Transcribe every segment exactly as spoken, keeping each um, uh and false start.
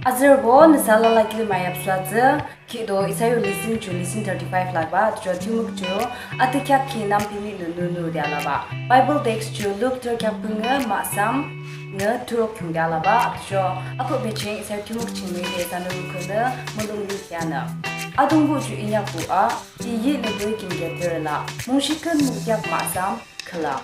Azürübo, nüsa alala kilim ayap suatsü, kido isa yo lesson ju lesson thirty-five labah, tüsho thimük ju, atikhiak ki nampimi nü nunu de alabah. Bible text ju Luke thürükheak pungü mahsam nü thuruk khiungde alabah, tüsho akuk beching isa yo thimük ching müide isa nü rukhühnü mulong yukheanü. Atungpuh ju inyakpuh a, I yihnüpü kimke thürü lah, mungshi khün mungkheak mahsam khülang.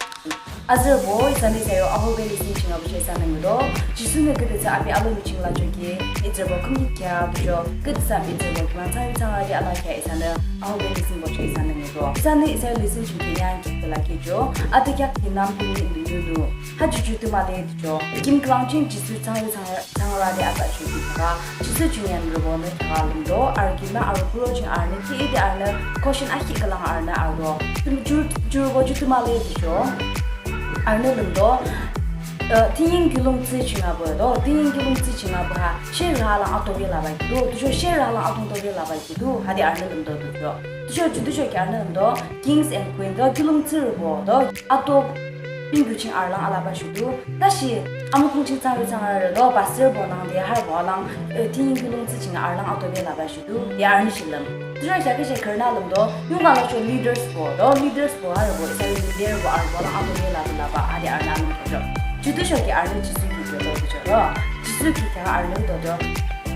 Azürübo, isa nü isa yo Ahobe lesson ching abuchih isa nü ngüdo, Jisunü küde thsü api alomi ching lachoki, mihtsürübo khümkhit kheah tüsho, küde thsü mihtsürübo khülang thsangyuthsangrü alakheah isa nü Ahobe lesson bochih isa nü ngüdo. Isa nü isa yo lesson ching ki nyan ki khülang ki ju, atikhiak ki nampimi nü nunu. Ha ju ju tümale tüsho, kim khülang ching Jisu thsangyuthsangrü thsangrü de atsü ju ki kheaka, Jisu ju nyanrübonü kheaka lümdo, arü ki nü arü kuro ching arünü ki ide arünü question akhi khülang arünü arüdo. Tüm ju, jurübo ju tümale tüsho. Arünü lümdo, eh, tingying kiulongthsü ching abah do, tingying kiulongthsü ching abah ha, sherü ha lang atobe labah ki do, tüsho sherü ha lang atungtobe labah ki do, hade arünü lümdo tüsho. Tüsho ju tüsho ki arünü lümdo, kings and queen do, kiulongthsürübo do, ato binkiu ching arü lang alabah shudu. Tüshe, amükung ching thsangyuthsangrü do, pastorbo nangde harübo alang, eh, tingying kiulongthsü ching arü lang atobe labah shudu. De arünü shi lüm. Tüsho isa küshe khürünü lümdo, yunga lacho leadersbo do, leadersbo harübo, isa leaderbo arübo alang atobe labah labah, hade arünü alüm kheahcho. Ju tüsho ki arünü Jisu ki kheahdo tüsho do. Jisu ki kheaka arünü dodo.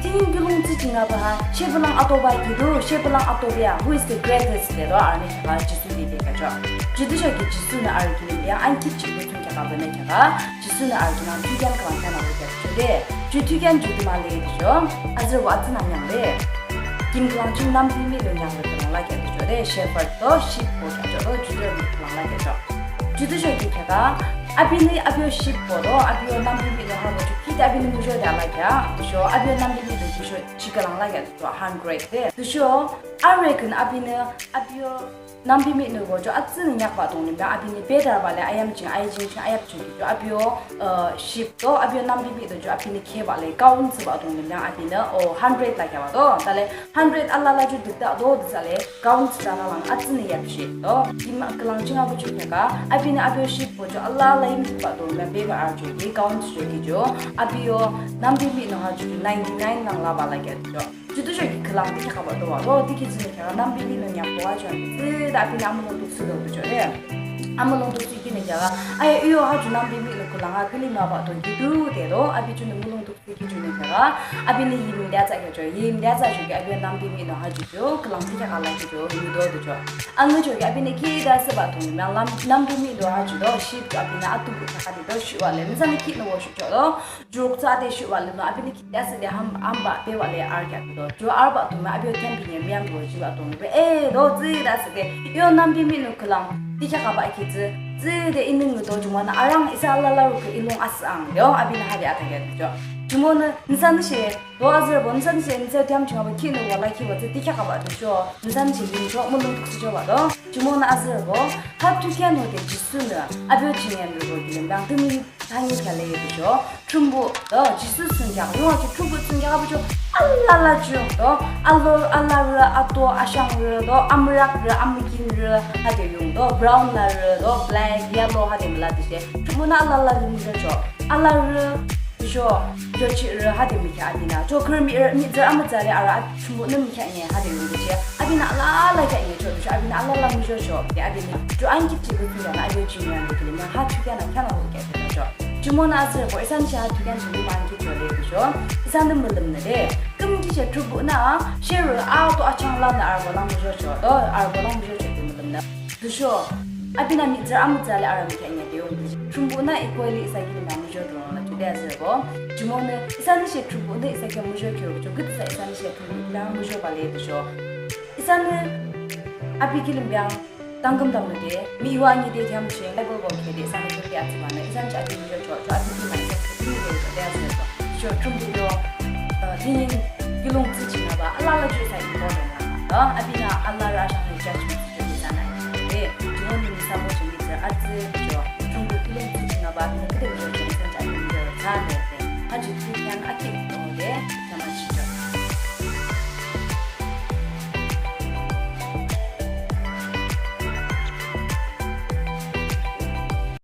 Tingying kiulongthsü ching abah ha, shepü lang atobe ki do, shepü lang atobe a, who is the greatest de do, arünü kheaka Jisu ki de kheahcho. Ju tüsho ki Jisunü arü kilim ya, ankip ching butung kheaka bene kheaka, Jisunü arü kilim thiyuken khülang kheanü kheahcho de. Ju thiyuken ju tümale tüsho, azürübo atsü nü nyangde. Kim khülang ching nampimi nü nyangrü khülang lakheah tüsho de, shepherd do, sheepbo kheahcho do, ju tüsho khülang lakheahcho. Ju tüsho ki kheaka, apinü api yo sheepbo do, api yo nampimi nü harübo ju, kide apinü muzhode alakheah, tüsho, api yo nampimi nü tüsho, shi khülang lakheah tüsho, hundred de. Tüsho, arü kün apinü, api yo nampimi nübo ju atsünü nyakbah dunglim dang apinü bedarübah le ayam ching, ayi ching ching, ayap ching ki ju api yo, eh, sheep do, api yo nampimi do ju apinü khebah le count thsübah dunglim dang apinü, o, hundred lakheahbah do, thale hundred alala ju dükda do, thsüle count thsüde alalang atsünü yapshih do, kim khülang ching abuchih kheaka, apinü api yo sheepbo ju alala yimkhiba dunglim dang bebah arü ju ki count thsüchoki ju, api yo nampimi nü ha ju ninety-nine lang labah lakheah tüsho. Ju tüsho ki khülang tiki kheakabah do wa do, tiki tsünü kheaka nampimi nü nyakbah wa ju, tsüde apinü amülung tuksü do tüsho de. Amülung tuksü kinü kheaka, aya, iyo ha ju nampimi nü khülang a külim labah do ki dude do, api junü mülung tuksü ki junü kheaka, apinü yimde atsü kheahcho, yimde atsü ju ki api yo nampimi nü ha ju ju, khülang tiki kheaka lakheah ju, yimdo tüsho. Angü ju ki apinü kide asübah dunglim dang, nampimi nü ha ju do, sheep ju apinü atungpuh kheakde do, shuhbah le, nüsanü kinü wo shuhcho do, juruk tsü ade shuhbah le nü, apinü kide asüde ham, hambah bebah le arü kheak do. Ju arübah dunglim api yo thiyuken pinye miang do jibah dunglim be, e, do tsüde asüde. Iyo nampimi nü khülang, tiki kheakabah ki tsü, tsüde inü ngüdo jumonü arang isa alala rukhüh I lung asüang yo, apinü hade athakheah tüsho. Jumonü, nüsanü she, do azürübo, nüsanü she, nüsa thiyam ching aba kinü wo lakhi wa tsü tiki kheakabah tüsho, nüsanü she yimcho, mülung tuksüchoh wa do. Jumonü azürübo, ha thiyuken hode Jisunü, api yo ju nyanrübo kilim dang tümü thani kheah le tüsho, Thrünpuh, do, Jisu thsungkheak, yunga ki Thrünpuh thsungkheak abuchih, alala ju, do, alo, alarü, ato, ashangrü, do, amürakrü, amükinrü, hade yung, do, brown larü, do, black, yellow, hade müla tüshe, Thrünpuhnü alala muzhochoh, alarü, tüsho, yochirü, hade mükheah apinü, cho khürü mihtsürü, mihtsürü amütsü le arü, Thrünpuhnü mükheah nge, hade yung tüshe, apinü alala kheah nge cho tüsho, apinü alala muzhochoh, de apinü, ju ankip ching butung kheanü, api yo ju nyanrü kilim dang, ha thiyuken a kheanü ho kheah tüsho. Jumonü azürübo, isanü she ha thiyuken ching lüm ankip cho le tüsho, isanü mülümnü de, kümkishe Thrünpuhnü, sherü ato achang lanü arübo lang muzhochoh, do, arübo lang muzhochoh de mülümnü. Tüsho, apinü mihtsürü amütsü le arü mükheah nge de yung tüsho. Thrünpuhnü equally isa kilim dang muzho dungla tüde azürübo. Jumonü, isanü she Thrünpuhnü isa kilim muzho kheak cho, küde thsü isanü she Thrünpuh kilim dang muzhobah le tüsho. Isanü, api kilim dang, tangküm dang müde, miwani de thiyam ching, Bible bo khide, isanü shoki atsübanü, isanü she api muzhochoh, cho api kilim dang, isanü shoki de, de azürübo. Cho Thrünpuh yo, eh, tingying kiulongthsü ching aba, alala ju isa important la. Do, apinü alarü ashangrü judgment thsüchoh isanü. De, jumonü nüsa bo ching mihtsürü atsü cho, Thrünpuh kiulongthsü ching aba, apinü küde cho